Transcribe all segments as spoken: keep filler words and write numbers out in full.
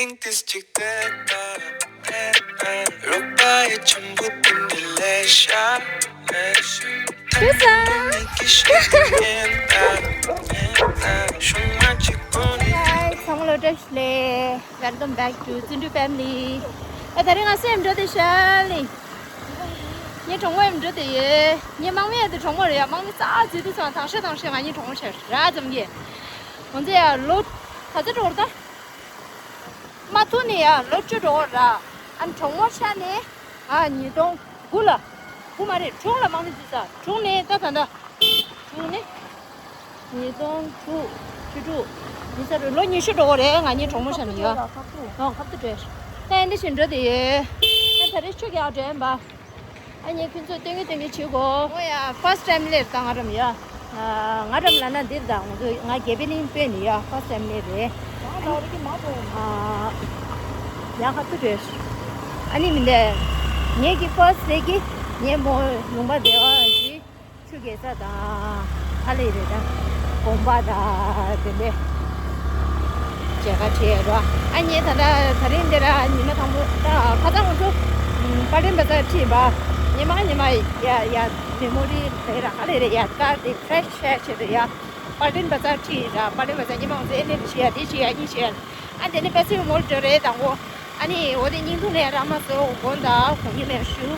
ཏིས་ཅིག་ཏེ་ཏ་ཏེ་ཏ་རོགས་པ་ཡི་ཆེན་པོ་དེ་འདི་ལས་ཤ་ལས་ཤ། ཁྱོད་སང་། Hi, ཚང་མ་ལ་བཀྲ་ཤིས་བདེ་ལེགས། Welcome back to Tsindu family. ཨ་ད་རིང་ང་སེམས་འགྲོ་དེ་ཤ་ལི། ངའི་གྲོགས་མོ་ཡང་འགྲོ་དེ་ཡོད། ངའི་དམག་མི་ཡང་དེ་གྲོགས་མོ་རེད་ཡ། དམག་མི་རྩ་ཚོས་དུས་ཚང་དང་ཤ་དང་ཤ་ང་གཉིས་གྲོགས་མོ་བྱས་ར་ཙམ་གྱིས། ང་ཚོ་ཡ་ལོ་ག་ཚོད་འགྲོ་ར་ད། མ་ཐུག་ནས་ཡ་ལོ་བཅུ་འགྲོ་གི་ར། ཨ་ནི་གྲོགས་མོ་ཆགས་ནས་ཨ་ཉིས་སྟོང་དགུ་ལ། དགུ་མ་རེད། དྲུག་ལ་དམག་མི་བརྩིས་ས། དྲུག་ནས་ད་ད་ད། དྲུག་ནས་ཉིས་སྟོང་དྲུག་བཅུ་དྲུག་ཉི་ཤུ་རྩ་དྲུག་ལོ་ཉི་ཤུ་འགྲོ་གི་རེད། ང་གཉིས་གྲོགས་མོ་ཆགས་ནས་ཡ། ཨོ་ཁ་ཐུག་འགྲོ། ད་ཨེ་འདྲ་ཞིག་འགྲོ་དེ་ཡོད། ཨ་ད་རེས་ཆུ་རྐྱལ་འགྲོ་ཡིན་པ། ཨ་ནི་ཁྱོད་ཚོ་སྟོན་གི་སྟོན་གི་བྱེད་གོ། ཨོ་ཡ་first time་ལེར་ད་ང་རམ་ཡ། ང་རམ་ལ་ན་འདིར་ད་ང་ཚོ་ང་རྒྱལ་པེ་ལིང་པེ་ནི་ཡ་first time་ལེར་རེད། ཡ་ཁ་ཐུག་རེད། ཨ་ནི་མི་འདས། ངེད་ཀྱི་first་རེད་ཀྱི། ངེད་མོ་ལུང་པ་བདེ་བ་ཞིག་ཆུ་རྐྱལ་ས་དང་ཧ་ལས་རེད་ད། དགོན་པ་དང་དེ་འདྲས་མཇལ་ཁ་བྱས་རོ། ཨ་ནི་ད་ལྟ་ད་རིང་འདི་ར་ཉི་མ་དང་པོ་ད་ཁ་སང་ང་ཚོ་པར་ཊན་བ་ཛར་ཁྲིད་པ། ཉི་མ་ཉི་མ་ཡ་ཡ་མེ་མོ་རི་དེ་ར་ཧ་ལས་རེད་ཡ། ད་དེ་ཕེ་རེ་ཤི་བྱས་བྱས་རེད་ཡ། པར་ཊན་བ་ཛར་ཁྲིད་ར། པར་ཊན་བ་ཛར་ཉི་མ་ང་ཚོ་ཨེ་ནེ་རི་བྱས་ཡ་དེ་བྱས་ཡ་གཉིས་བྱས་ཡ། ཨ་དེ་ནས་པེ་སི་མོལ་འགྲོ་རེད་དང་པོ། ཨ་ནི་འོ་དེ་བརྙན་ཐུང་ལས་ར་མ་སོ་དགོན་དང་དགོན་གཉིས་ལས་ཞུ།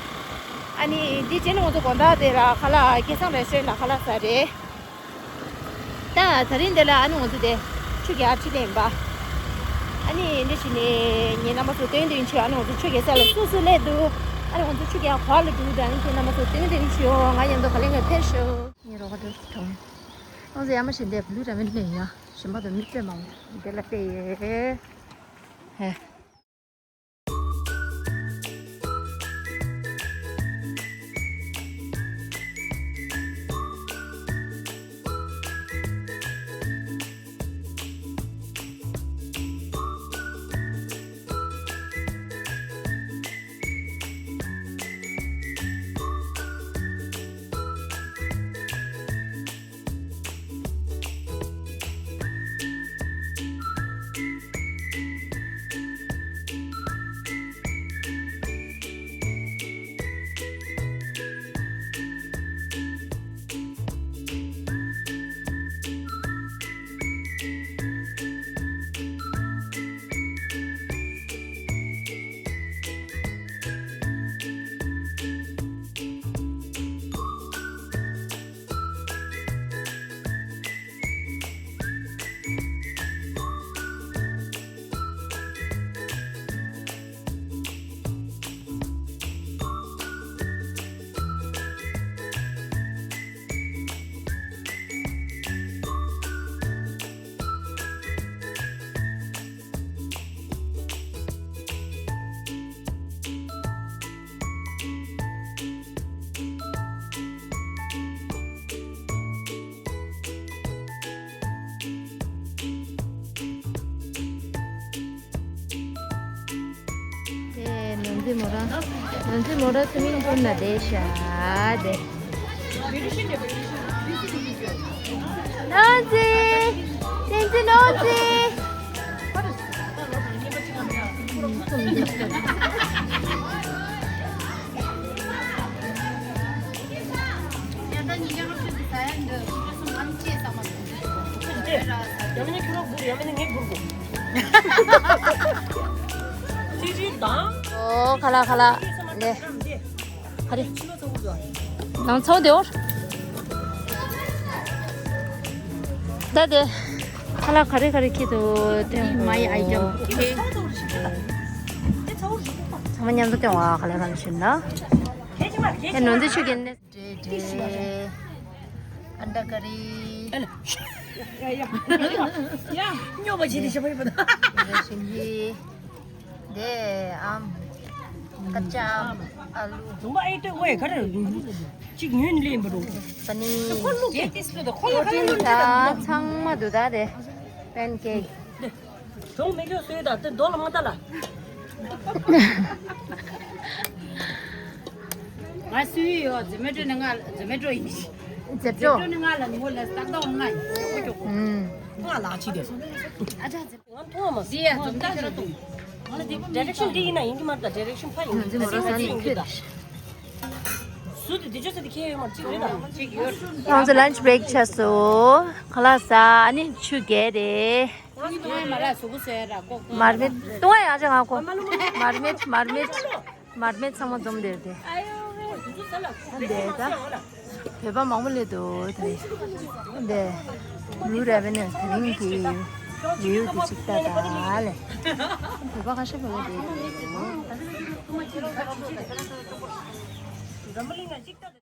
ཨ་ནི་འདི་རྗེས་ནས་ང་ཚོ་དགོན་དག་དེ་ར་ཁ་ལག་སྐལ་བཟང་རེ་སོན་ལ་ཁ་ལག་ཟ་རེད། ད་ད་རིང་འདི་ལ་ཨ་ནི་ང་ཚོ་དེ་ཆུ་རྐྱལ་ཁྲིད་ལེན་པ། ཨ་ནི་འདི་ཞིག་ནས་ངའི་རྣམ་པ་ཚོ་སྟོན་སྟོན་ཆུ་ཨ་ནི་ང་ཚོ་ཆུ་རྐྱལ་ས་ལ་སུ་སུ་སླེབས་འདུག་ཨ་ནི་ང་ཚོ་ཆུ་རྐྱལ་ག་ལ་འདུག་ད་ནི་ཁྱེད་རྣམ་པ་ཚོ་སྟོན་སྟོན་ཆུ་ང་མཉམ་དུ་ག་ལེ་ག་ཕེབས་ཤོག་ངའི་རོགས་པ་འགྲོ་དྲང་། ང་ཚོ་ཡ་མ་ཞིག་འདེབས་ལུས་ར་མི་ལེན་ཡ། ཞིམ་པ་དང་མི་སྤྲད་མང་། འདི་ལ་སྤྲད་ཡོད། ཧེ། དེ་ནོར་འཛིན་མོ་རང་། ནོར་འཛིན་མོ་རང་སུ་མིང་པོ་ན་བསྡད་ཤག་དེ། ནོར་འཛིན། བསྟན་འཛིན་ནོར་འཛིན། ཨོ་ཁ་ལག་ཁ་ལག་ལེ། ཁ་རེ། ནང་ཚོགས་དེ་འོར། ད་དེ། ཁ་ལག་ག་རེ་ག་རེ་ཁྱེར་འདུག་སྟོན། My item. Okay. ཚང་མ་མཉམ་དུ་སྟོན་བ། ཁ་ལག་ག་རེ་ཞིམ་ན། ཨེ་ནོར་འཛིན་ཆུ་རྐྱལ་ནས། འབྲས་འབྲས། ཨན་ཌ་ཀ་རི། ཡ་ཡ། ཡ་ཡ། སྨྱོ་པ་བྱེད་དེ་ཞབས་པ་ཡོད་པ་དང་། འབྲས་ཞིམ་པའི། འདི་ཨམ། ཀ་ཅ་ཨམ། ཨ་ལུ། དུང་པ་ཨེ་ཏོ་ཝེ་ག་རེ། གཅིག་ཉོས་ནས་ལེན་པ་འགྲོ། པ་ནི། ཁོ་ལུག་གེ་ཏིས་ལུ་དང་ཁོ་ལ་ཁ་ལ་ལུག་ད་ཚང་མ་འདུག་ད་དེ། པན་ཀེག་གྲོང་མི་སྐྱོ་སོས་ད་དེ་རྡོ་ལ་མ་ལྟ་ལ། ང་སུའི་ཡོད་ཛེ་མེ་ཊོ་ནས་ང་ཛེ་མེ་ཊོ་ཡིན། ཛེ་ཊོ། ཛེ་ཊོ་ནས་ང་ལ་ངོ་ལ་སྟག་སྟག་ང་ཡོད་ཅོག་ང་ལག་ཕྱིས་དེ། ཨ་ཅག་ང་མཐོང་བ་མ་སོང་། འདི་ཡ་ཛོམ་ཏ་ཁྱེར་ཏོ། ཌའི་རེག་ཤན་འདི་ཡིན་ན་ཡིན་གྱི་མ་རེད་ད། ཌའི་རེག་ཤན་ཕ་ཡིན་གྱི་ད། ང་ཚོ་ལན་ཆི་བྷི་རེག་ཆགས་སོང་། ཁ་ལག་ཟ། ཨ་ནི་ཆུ་རྐྱལ་རེད། མར་མེད་ཏུ་ཡ་ཅང་ཨ་ཁོ། མར་མེད་མར་མེད། མར་མེ་ཚང་མ་འཛོམས་བསྡད་དེ། འདས་ད། བོད་པ་མང་པོ་སླེབས་འདུག་དེ། འདས། ལུ་ར་བེ་ནས་དེ་རིང་གི་ལེའུ་དེ་ཅིག་ལྟ་ད་ལས། བོད་པ་ཁ་ཤས་བོད་པ་བསྡད་འདུག་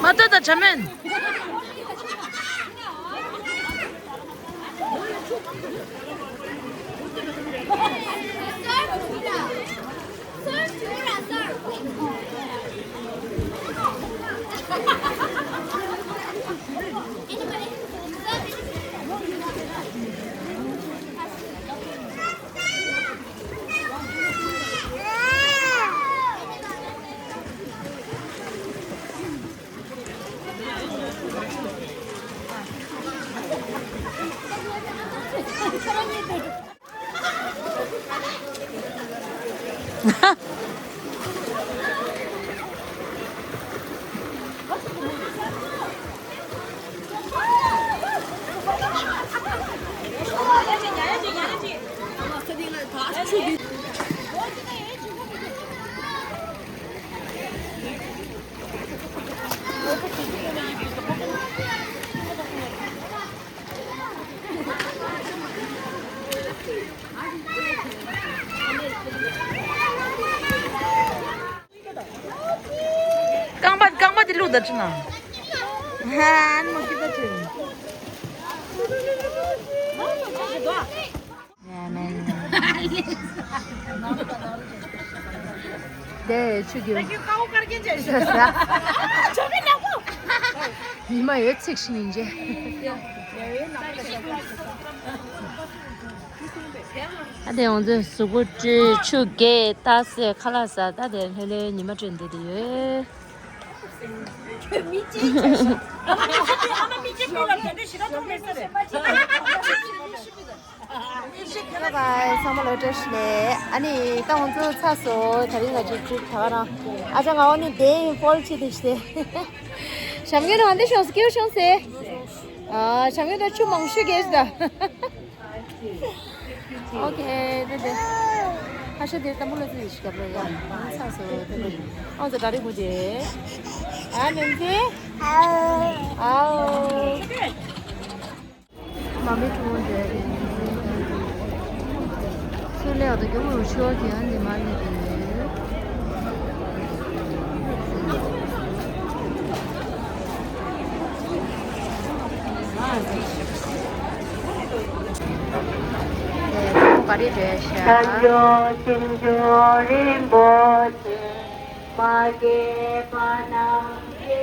མ་ལྟོས་དང་བྱ་མེན། རྐང་པ་རྐང་པ་དེ་བླུགས་ད་ཅི་ན། ཧ་ཨན་མོ་ཀི་ད་ཅི། དེ་ཆུ་རྒྱུན། ཉི་མ་ཡོད་ཚིག་ཤིང་ཡིན་རྗེས། ཨ་དེ་ང་ཚོས་གཟུགས་པོ་བཀྲུས་ཆུ་རྐྱལ་ཏ་སེ་ཁ་ལག་ཟ། ད་དེ་ལྷོད་ལྷོད་ཉི་མ་བཀྲུས་འདི་དེ་ཡོད། ཚང་མ་ལོ་བཀྲ་ཤིས་བདེ་ལེགས། ཨ་ནི་ད་ང་ཚོ་ཚར་སོང་། ད་རིང་ང་ཅིག་ཅིག་ད་ག་རང་ཨ་ཅག་ང་འོ་ནི་དེ་ཡིན་ཕོལ་ཆེ་དེ་ཤི་དེ། ཞམ་གི་ནང་འདི་ཤོང་སི་ཀེའུ་ཤོང་སི། ཨ་ཞམ་གི་ནང་ཆུ་མང་ཤོས་གེ་ཤི་ད། ཨོ་ཁེ་དེ་དེ། ཁ་ཤས་དེ་ཏམ་བུ་ལ་ཙི་ཤི་ཀ་བ་ཡ། ཚར་སོང་དེ་དེ། ཨང་ཙི་ད་རིང་བུ་དེ། ཨ་མིན་ཙི། ཨའོ། མ་མི་ཀྲུང་འདྲ་རེད། སུ་ལས་འོ་ད་མགྱོགས་པོ་རུ་ཤོར་གྱི་ཨ་འདི་མ་ལས་དེ། ག་རེ་རེད་ཤག། བྱང་ཆུབ་སེམས་མཆོག་རིན་པོ་ཆེ། མ་སྐྱེས་པ་རྣམས་སྐྱེ་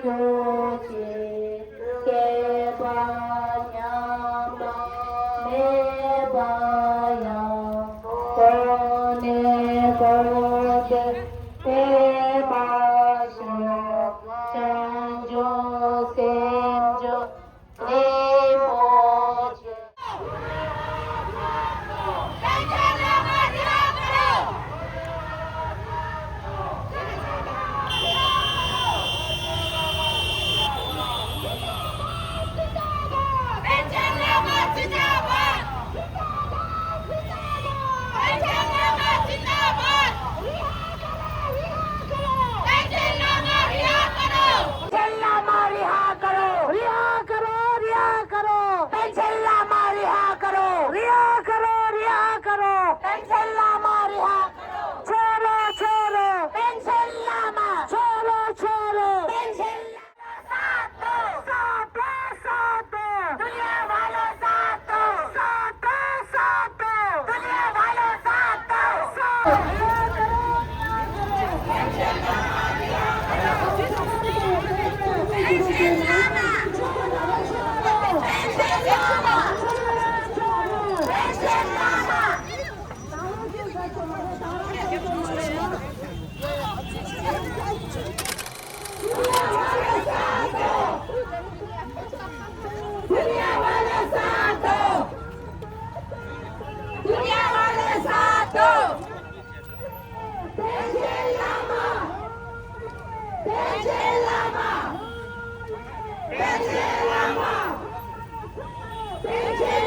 གྱུར་ཅིག། སྐྱེས་པ་ཉམས་པ་མེད་པ་ཡང་། གོང་ནས་གོང་དུ་འཕེལ་བར་ཤོག། བྱང་ཆུབ་སེམས་མཆོག་རིན་པོ་ཆེ། པཎ་ཆེན་བླ་མ། པཎ་ཆེན་བླ་མ། པཎ་ཆེན་